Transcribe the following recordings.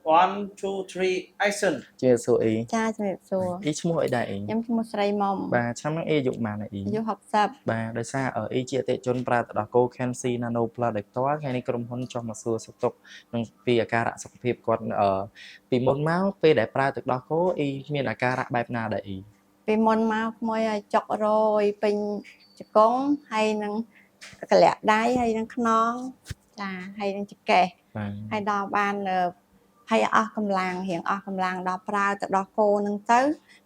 One, two, three, action. ជំរាបសួរអ៊ី ចាជំរាបសួរ អ៊ីឈ្មោះអីដែរអ៊ី ខ្ញុំឈ្មោះស្រីមុំ បាទឆ្នាំហ្នឹងអ៊ីអាយុប៉ុន្មានដែរអ៊ី អាយុ60 បាទដោយសារអ៊ីជាអតិថិជនប្រើទឹកដោះគោ Cancy Nano Plus ដោយផ្ទាល់ថ្ងៃនេះក្រុមហ៊ុនចុះមកសួរសុខទុក្ខនឹងពីអាការៈសុខភាពគាត់អឺពីមុនមកពេលដែលប្រើទឹកដោះគោអ៊ីមានអាការៈបែបណាដែរអ៊ី ពីមុនមកក្មួយឲ្យចុករយពេញជង្គង់ហើយនឹងកលាក់ដៃហើយនឹងខ្នងចាហើយនឹងចង្កេះ បាទ ហើយដល់បានអឺហើយអស់កម្លាំងរៀងអស់កម្លាំងដល់ប្រើទឹកដោះគោនឹងទៅ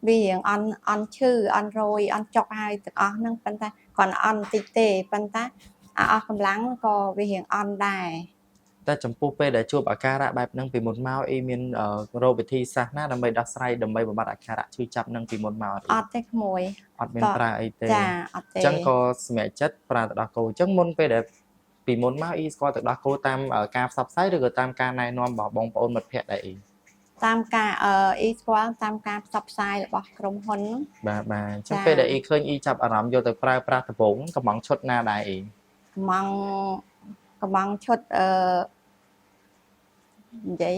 វារៀងអន់អន់ឈឺអន់រយអន់ចុកហើយទាំងអស់ហ្នឹងប៉ុន្តែគ្រាន់អន់បន្តិចទេប៉ុន្តែអាអស់កម្លាំងក៏វារៀងអន់ដែរ តែចំពោះពេលដែលជួបអាការៈបែបហ្នឹងពីមុនមកអ៊ីមានអឺរកវិធីសាស្ត្រណាដើម្បីដោះស្រាយដើម្បីបំបត្តិអាការៈឈឺចាប់ហ្នឹងពីមុនមកអត់អ៊ី អត់ទេក្មួយ អត់មានប្រើអីទេ ចាអត់ទេ អញ្ចឹងក៏សម្រេចចិត្តប្រើទឹកដោះគោអញ្ចឹងមុនពេលដែលពីមុនមកអ៊ីស្គាល់ទឹកដោះគោតាមអឺការផ្សព្វផ្សាយឬក៏តាមការណែនាំរបស់បងប្អូនមិត្តភ័ក្តិដែរអ៊ី តាមការអឺអ៊ីស្គាល់តាមការផ្សព្វផ្សាយរបស់ក្រុមហ៊ុនហ្នឹង បាទបាទអញ្ចឹង ចា ពេលដែលអ៊ីឃើញអ៊ីចាប់អារម្មណ៍យកទៅប្រើប្រាស់ដំបូងកំងឈុតណាដែរអ៊ី កំងកំងឈុតអឺនិយាយ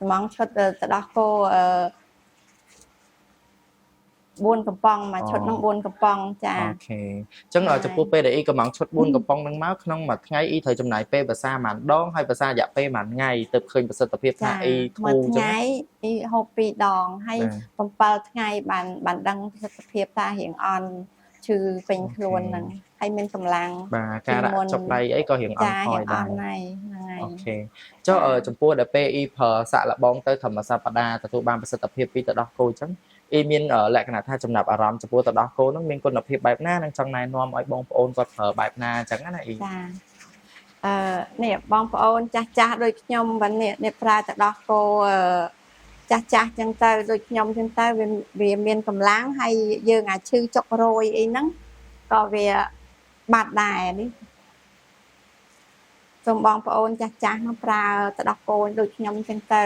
កំងឈុតអឺទៅដោះគោអឺ4កំប៉ុងមួយឈុតហ្នឹង4កំប៉ុងចា OK អញ្ចឹង ចា ចំពោះពេលដែលអ៊ីកំងឈុត4កំប៉ុងហ្នឹងមកក្នុងមួយថ្ងៃអ៊ីត្រូវចំណាយពេលភាសាប៉ុន្មានដងហើយភាសារយៈពេលប៉ុន្មានថ្ងៃទើបឃើញប្រសិទ្ធភាពថា ចា អ៊ីធូ មួយ រអញ្ចឹង ថ្ងៃអ៊ីហូប2ដងហើយ បាទ 7ថ្ងៃបានបានដឹងប្រសិទ្ធភាពថារៀងអន់ឈឺពេញខ្លួនហ្នឹងហើយមានកម្លាំង បាទការ ពីមុន ចុកដៃអីក៏រៀងអន់ ចា ថយដែរ រៀងអន់ហើយហ្នឹងហើយ OK ចុះអឺចំពោះដែលពេលអ៊ីប្រើសាក់លបងទៅធម្មសប្តាហ៍ទទួលបានប្រសិទ្ធភាពពីទឹកដោះគោអញ្ចឹងអ៊ីមានអឺលក្ខណៈថាចំណាប់អារម្មណ៍ចំពោះទឹកដោះគោហ្នឹងមានគុណភាពបែបណានិងចង់ណែនាំឲ្យបងប្អូនគាត់ប្រើបែបណាអញ្ចឹងណាអ៊ី ចាអឺនេះបងប្អូនចាស់ចាស់ដូចខ្ញុំបាទនេះនេះប្រើទឹកដោះគោអឺចាស់ចាស់ចឹងទៅដូចខ្ញុំចឹងទៅវាវាមានកម្លាំងហើយយើងអាឈឺចុករយអីហ្នឹងក៏វាបាត់ដែរនេះសូមបងប្អូនចាស់ចាស់មកប្រើទឹកដោះគោដូចខ្ញុំចឹងទៅ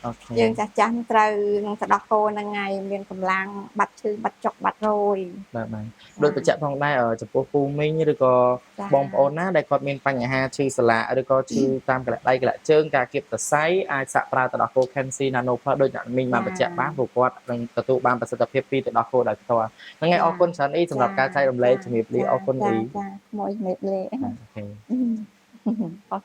OK យើងចាស់ចាស់ហ្នឹងត្រូវនឹងទឹកដោះគោហ្នឹងហើយមានកម្លាំងបាត់ឈឺបាត់ចុកបាត់រយ បាទបាទដូចបញ្ជាក់ផងដែរអឺចំពោះពូមីងឬក៏ ចា បងប្អូនណាដែលគាត់មានបញ្ហាឈឺសន្លាក់ឬក៏ឈឺតាមកន្លែងដៃកន្លែងជើងការគៀបសរសៃអាចសាកប្រើទឹកដោះគោ Cancy Nano Plus ដូចអ្នកមីងបានបញ្ជាក់បានព្រោះគាត់នឹងទទួលបានប្រសិទ្ធភាពពីទឹកដោះគោដោយផ្ទាល់ហ្នឹងហើយអរគុណច្រើនអ៊ីសម្រាប់ការចែករំលែកជំរាបលាអរគុណអ៊ី ចាចាមួយជំរាបលា OK អរ